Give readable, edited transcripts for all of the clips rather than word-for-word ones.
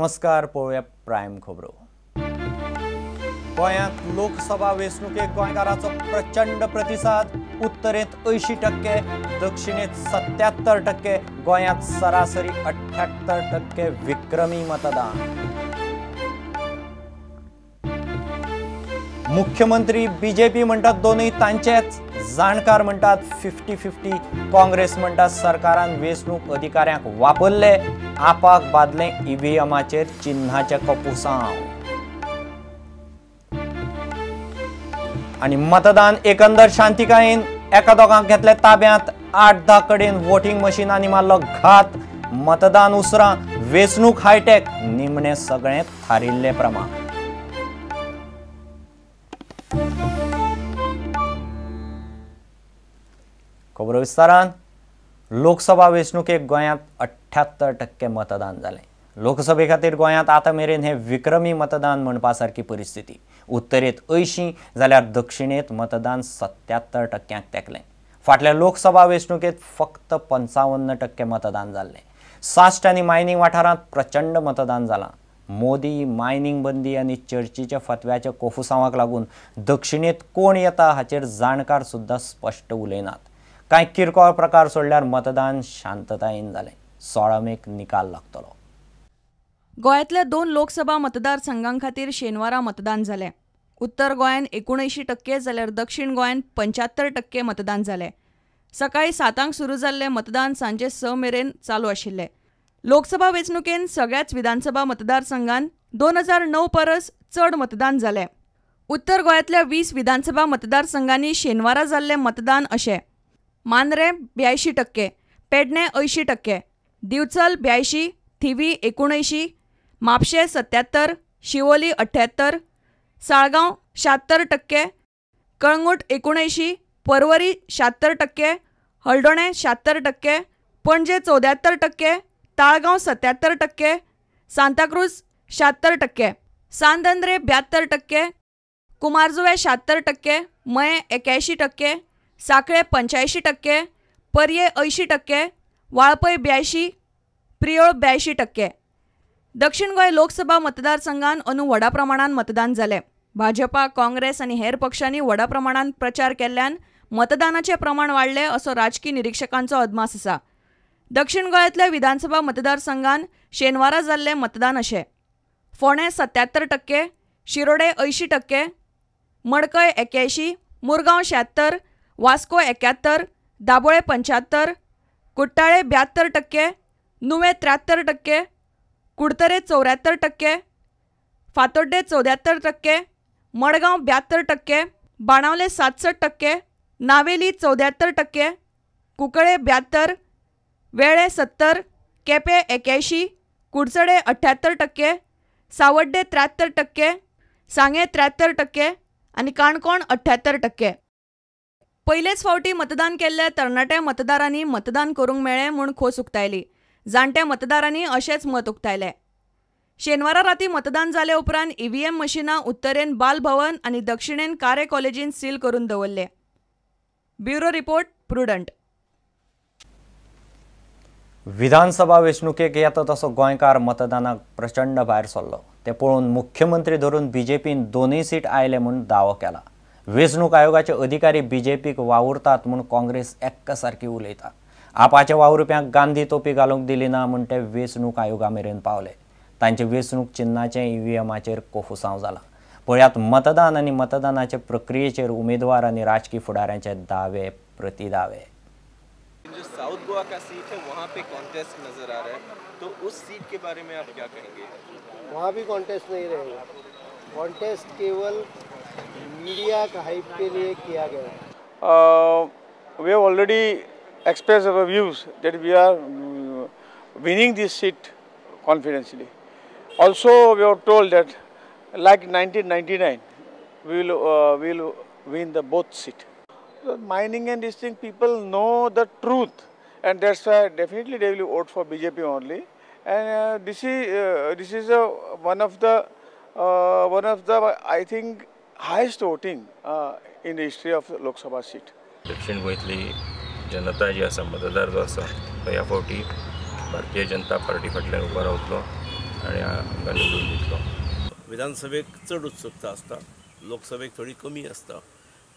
नमस्कार, पळोवया प्रायम खबरो। गोंयांत लोकसभा वेंचणुकेक गोंयकाराचो प्रचंड प्रतिसाद। उत्तरेंत 80%, दक्षिणेंत 77%, गोंयांत सरासरी 78% विक्रमी मतदान। मुख्यमंत्री बीजेपी म्हणटात दोनूय तांचेच, जाणकार म्हणटात 50-50, काँग्रेस म्हणटात सरकारान वेंचणूक अधिकाऱ्यांक वापरले, आपाक बादलें ईव्हीएमाचेर चिन्हाचें कपुसांव। आनी मतदान एकंदर शांतिकायेन, एका दोगांक घेतले ताब्यांत, 8-10 कडेन वोटिंग मशिनांनी मारलो घात। मतदान उसरां, वेंचणूक हायटेक, निमणें सगळें थारिल्ले प्रमाण। खबरो विस्तारान। लोकसभा वेंचणुकेक गोंयांत 78% मतदान जालें। लोकसभे खातीर गोंयांत आतां मेरेन हें विक्रमी मतदान म्हणपा सारकी परिस्थिती। उत्तरेंत 80 जाल्यार दक्षिणेंत मतदान 77% तेंकलें। फाटल्या लोकसभा वेंचणुकेंत फक्त 55% मतदान जाल्लें। साश्ट आनी मायनींग वाठारांत प्रचंड मतदान जालां। मोदी मायनींग बंदी आनी चर्चीच्या फतव्याच्या कोफुसांवाक लागून दक्षिणेंत कोण येता हाचेर जाणकार सुद्दां स्पश्ट उलयनात। कांय किरकोळ प्रकार सोडल्यार मतदान शांततायेन जालें। 16 मेक निकाल लागतलो। गोंयांतल्या 2 लोकसभा मतदारसंघां खातीर शेनवारा मतदान जालें। उत्तर गोंयांत 79% जाल्यार दक्षिण गोंयांत 75% मतदान जालें। सकाळीं 7 सुरू जाल्लें मतदान सांजे 6 मेरेन चालू आशिल्लें। लोकसभा वेंचणुकेन सगळ्याच विधानसभा मतदारसंघान 2009 परस चड मतदान जालें। उत्तर गोंयांतल्या 20 विधानसभा मतदारसंघांनी शेनवारा जाल्लें मतदान अशें: मांद्रें 82%, पेडणें 80%, दिवचल 82, थिवी 79, म्हापशें 77, शिवोली 78, साळगांव 76%, कळंगूट 79, पर्वरी 76%, हळदोणें 76%, पणजे 74%, ताळगांव 77%, सांताक्रूज 76%, सांत आंद्रे 72%, कुमारजुवें 76%, मयें 81%, सांखळे 85%, पर्ये 80%, वाळपय 82, प्रियोळ 82%। दक्षिण गोंय लोकसभा मतदारसंघान अंदू व्हडा प्रमाणान मतदान जालें। भाजपा, काँग्रेस आनी हेर पक्षांनी व्हडा प्रमाणान प्रचार केल्ल्यान मतदानाचें प्रमाण वाडलें असो राजकी निरिक्षकांचो अदमास आसा। दक्षिण गोंयांतल्या विधानसभा मतदारसंघान शेनवारा जाल्लें मतदान अशें: फोंडें 77%, शिरोडे 80%, मडकय 81, मुरगांव 76, वास्को 71, दाबोळे 75, कुट्टाळे 72%, नुवें 73%, कुडतरे 74%, फातोड्डे 74%, मडगांव 72%, बाणावले 67%, नावेली 74%, कुंकळे 72, वेळे 70, केपें 81, कुडचडे 78%, सावड्डे 73%, सांगें 73% आनी काणकोण 78%। पयलेच फावटी मतदान केल्ल्या तरणाट्या मतदारांनी मतदान करूंक मेळ्ळें म्हूण खोस उक्तायली। जाणट्या मतदारांनी अशेंच मत उक्तायलें। शेनवारा राती मतदान जाले उपरांत ईव्हीएम मशिनां उत्तरेन बाल भवन आनी दक्षिणेन कारे कॉलेजीन सील करून दवरले। Bureau report, Prudent. विधानसभा वेंचणुकेक येता तसो गोंयकार मतदानाक प्रचंड भायर सरलो। ते पळोवन मुख्यमंत्री धरून बीजेपीन 2 सीट आयले म्हूण दावो केला। वेंचणूक आयोगाचे अधिकारी बीजेपीक वावुरतात म्हूण काँग्रेस एक्का सारकी उलयता। आपाच्या वावुरप्यांक गांधी तोपी घालूंक दिली ना म्हूण ते वेंचणूक आयोगा मेरेन पावले। तांचे वेंचणूक चिन्हाचें ईव्हीएमाचेर कोफुसांव जाला। पळयात मतदान आनी मतदानाचे प्रक्रियेचेर उमेदवार आनी राजकी फुडाऱ्यांचे दावे प्रतिदावे। जो साउथ गोवा का सीट है वहाँ पे कॉन्टेस्ट नजर आ रहा है, तो उस सीट के बारे में आप क्या कहेंगे? वहाँ भी कॉन्टेस्ट नहीं रहेगा। कॉन्टेस्ट केवल मीडिया का हाइप के लिए किया Gaya. We have already expressed our views that we are winning this seat confidently. Also, we are told that like 1999, we will win the both seat. So mining and this thing, people know the truth, and that's why definitely they will vote for BJP only. And this is one of the I think highest voting in the history of Lok Sabha seat. दक्षिण गोंयतली जनता जी आसा, मतदार जो आसा तो ह्या फावटी Bharatiya Janata party फाटल्यान उबो रावतलो आनी आमकां निवडून दितलो. विधानसभेक चड उत्सुकता आसता, लोकसभेक थोडी कमी आसता,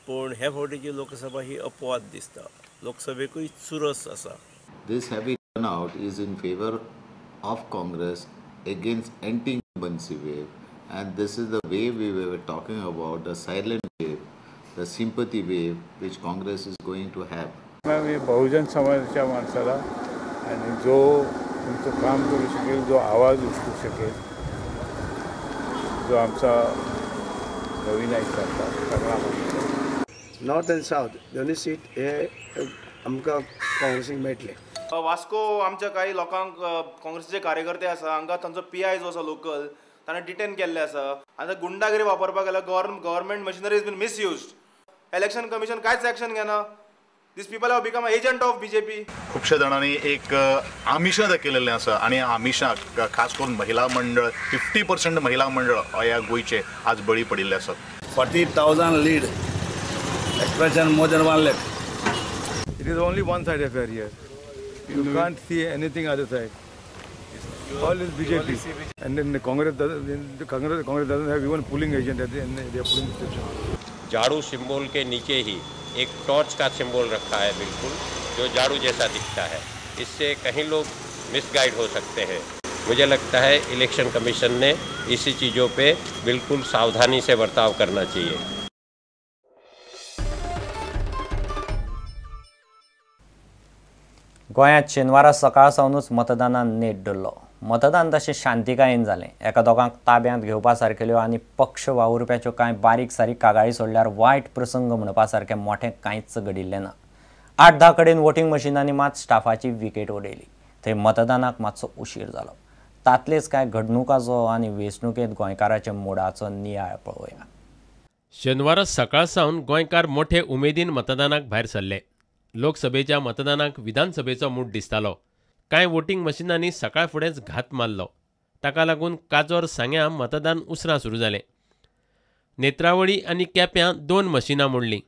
पूण हे फावटीची लोकसभा ही अपवाद दिसता. लोकसभेकूय चुरस आसा. This heavy turnout is in favor of Congress against anti-incumbency wave, and this is the wave we were talking about, the silent wave, the sympathy wave which Congress is going to have. मी बहुजन समाजाच्या माणसाला आणि जो तुमचं काम करू शकेल, जो आवाज उचलू शकेल, जो आमचा रवी नाईक सारखा सगळा. नॉर्थ अँड साऊथ दोन्ही सीट हे आमकां काँग्रेसीक मेळटले. वास्को आमच्या काही लोकांक काँग्रेसीचे कार्यकर्ते आसा, हांगा तांचो पी I जो आसा लोकल ताणें डिटेन केल्ले आसा. आतां गुंडागिरी वापरपाक गेल्यार government machinery is been misused. Election commission कांयच एक्शन घेना. These people have become agent of BJP. खुबश्या जाणांनी एक आमिशां दाखयलेलें आसा आनी आमिशाक खास करून महिला मंडळ 50% महिला मंडळ ह्या गोंयचे आज बळी पडिल्ले आसात. 40,000 lead expression more than 1 lakh. It is only one side affair here. You can't see anything other side. All is BJP. And then the Congress doesn't, the Congress doesn't have even polling agent at the end, their polling station. झाड़ू symbol K नीचे ही एक torch का symbol रखा है, बिल्कुल जो झाड़ू जैसा दिखता है. इससे कहीं लोग मिसगाइड हो सकते हैं. मुझे लगता है इलेक्शन कमीशन ने इसी चीज़ों पे बिल्कुल सावधानी से बर्ताव करना चाहिए. गोंयांत शेनवारा सकाळ सावनूच मतदानान नेट धरलो. मतदान तशें शांतिकायेन जालें. एका दोगांक ताब्यांत घेवपा सारकेल्यो आनी पक्ष वावुरप्याच्यो कांय बारीक सारीक कागाळी सोडल्यार वायट प्रसंग म्हणपा सारकें मोठें कांयच घडिल्लें ना. 8-10 कडेन वोटींग मशिनांनी मात स्टाफाची विकेट उडयली. थंय मतदानाक मातसो उशीर जालो. तातलेच कांय घडणुकाचो आनी वेंचणुकेंत गोंयकाराच्या मोडाचो नियाळ पळोवया. शेनवारा सकाळ सावन गोंयकार मोठे उमेदीन मतदानाक भायर सरले. लोकसभेच्या मतदानाक विधानसभेचो मूड दिसतालो. कांय वोटींग मशिनांनी सकाळ फुडेंच घात मारलो. ताका लागून काजोर सांग्यां मतदान उसरां सुरू जालें. नेत्रावळी आनी केप्यां 2 मशिनां मोडलीं.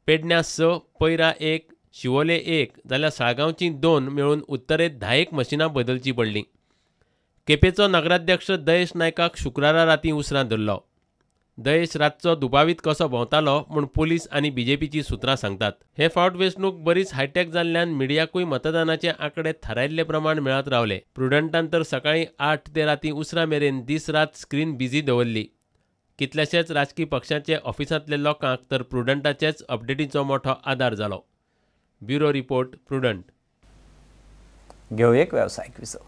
पेडण्यां 6, पैरा 1, शिवोले 1 जाल्यार साळगांवचीं 2 मेळून उत्तरेंत 10 मशिनां बदलचीं पडलीं. केपेंचो नगराध्यक्ष दयेश नायकाक शुक्रारा रातीं उसरां धरलो. दयेश रातचो दुबावीत कसो भोंवतालो म्हूण पुलीस आनी बीजेपीची सूत्रां सांगतात. हे फावट वेंचणूक बरीच हायटेक जाल्ल्यान मिडियाकूय मतदानाचे आंकडे थारायल्ले प्रमाण मेळत रावले. प्रुडंटान तर सकाळीं 8 ते रातीं उसरां मेरेन दीस रात स्क्रीन बिझी दवरली. कितल्याशेच राजकी पक्षांचे ऑफिसांतले लोकांक तर प्रुडंटाचेच अपडेटीचो मोठो आदार जालो. Bureau report, Prudent. घेवं एक वेवसायीक विसव.